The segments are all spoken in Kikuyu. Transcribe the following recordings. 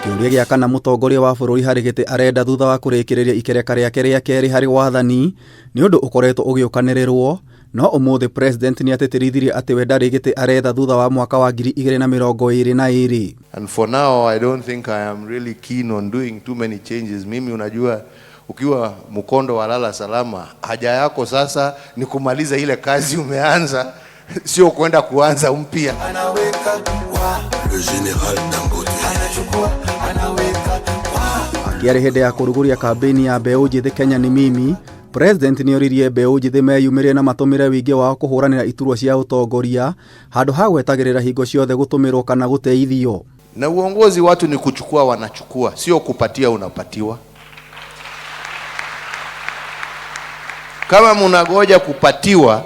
Kĩũria gĩa kana mũtongoria wa bũrũri harĩ gĩtĩ arenda thutha wa kũrĩkĩrĩria ikereka rĩake rĩa kerĩ harĩ wathani nĩ ũndũ ũkoretwo ũgĩũkanĩrĩrwo, no ũmũthĩ president nĩatĩtĩrithirie atĩ we ndarĩ gĩtĩ aretha thutha wa mwaka wa 2022. And for now I don't think I am really keen on doing too many changes. Mimi unajua ukiwa mkondo wa lala salama, haja yako sasa ni kumaliza ile kazi umeanza, sio kwenda kuanza mpya. Anaweka wa Le General Dangote. Anachukua anaweka wa. Akĩarĩ hĩndĩ ya kũrugũria kambĩini ya mbeũ njĩthĩ Kenya ni mimi, president nĩoririe mbeũ njĩthĩ meyumĩrie na matũmĩre wĩingĩ wao kũhũranĩra iturwa cia ũtongoria handũ ha gwetagĩrĩra hingo ciothe gũtũmĩrwo kana gũteithio. Na uongozi watu ni kuchukua, wanachukua, sio kupatia, unapatiwa. Kama mnagoja kupatiwa,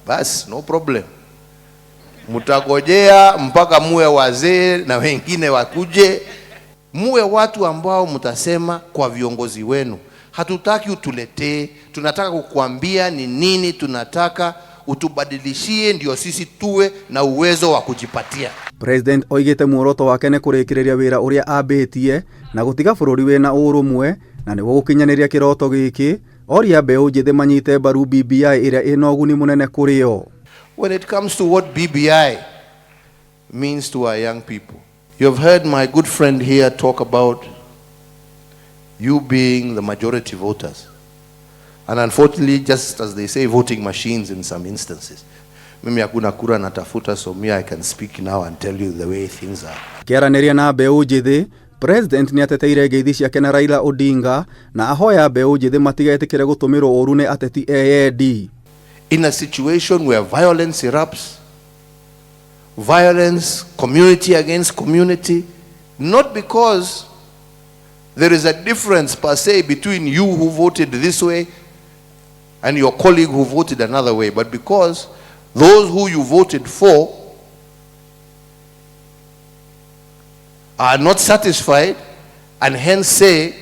basi no problem, mtagojea mpaka muwe wazee na wengine wakuje. Muwe watu ambao mtasema kwa viongozi wenu, hatutaki utuletee, tunataka kukuambia ni nini tunataka utubadilishie, ndio sisi tuwe na uwezo wa kujipatia. President oigĩte muoroto wake nĩ kũrĩkĩrĩria wĩra ũrĩa ambĩtie na gũtiga bũrũri wĩna ũrũmwe, na nĩguo gũkinyanĩria kĩroto gĩkĩ oria mbeũ njĩthĩ manyite mbaru BBI ĩrĩa ĩna ũguni mũnene kũrĩ o. When it comes to what BBI means to our young people, you have heard my good friend here talk about you being the majority voters. And unfortunately, just as they say, voting machines in some instances. Mimi hakuna kura natafuta, so me I can speak now and tell you the way things are. Akĩaranĩria na mbeũ njĩthĩ, President nĩateteire ngeithi ciake na Raila Odinga na ahoya mbeũ njĩthĩ matigetĩkĩre gũtũmĩrwo ũru nĩ ateti eyendi. In a situation where violence erupts, violence, community against community, not because there is a difference per se between you who voted this way and your colleague who voted another way, but because those who you voted for are not satisfied and hence say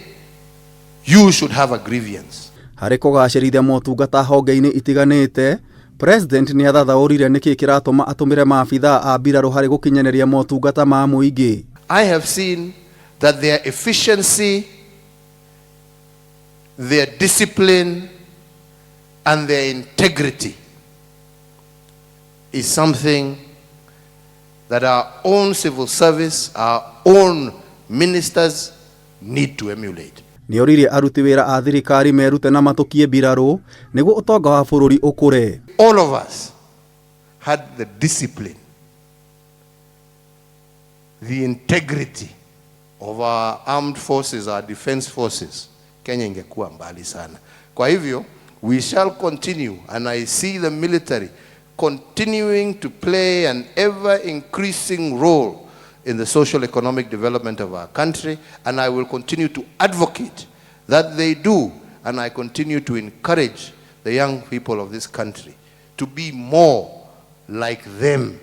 you should have a grievance. Harĩ kũgacĩrithia motungata honge-inĩ itiganĩte, President nĩathathaũrire nĩkĩ kĩratũma atũmĩre maabithaa a mbirarũ harĩ gũkinyanĩria motungata ma mũingĩ. I have seen that their efficiency, their discipline, and their integrity is something that our own civil service, our own ministers need to emulate. Nĩoririe aruti wĩra a thirikari merute na matũkie mbirarũ nĩguo ũtonga wa bũrũri ũkũre. All of us had the discipline, the integrity of our armed forces, our defense forces, Kenya ingekuwa mbali sana. Kwa hivyo, we shall continue, and I see the military continuing to play an ever-increasing role in the social economic development of our country, and I will continue to advocate that they do, and I continue to encourage the young people of this country to be more like them.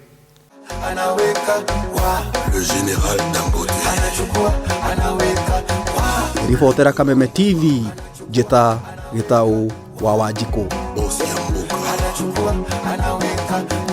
Anaweka wa. Le General Dangote. Anachukua anaweka wa. Ribotera Kameme TV, njĩta Gĩtaũ wa Wanjikũ. Boss ya Mboka. Anachukua anaweka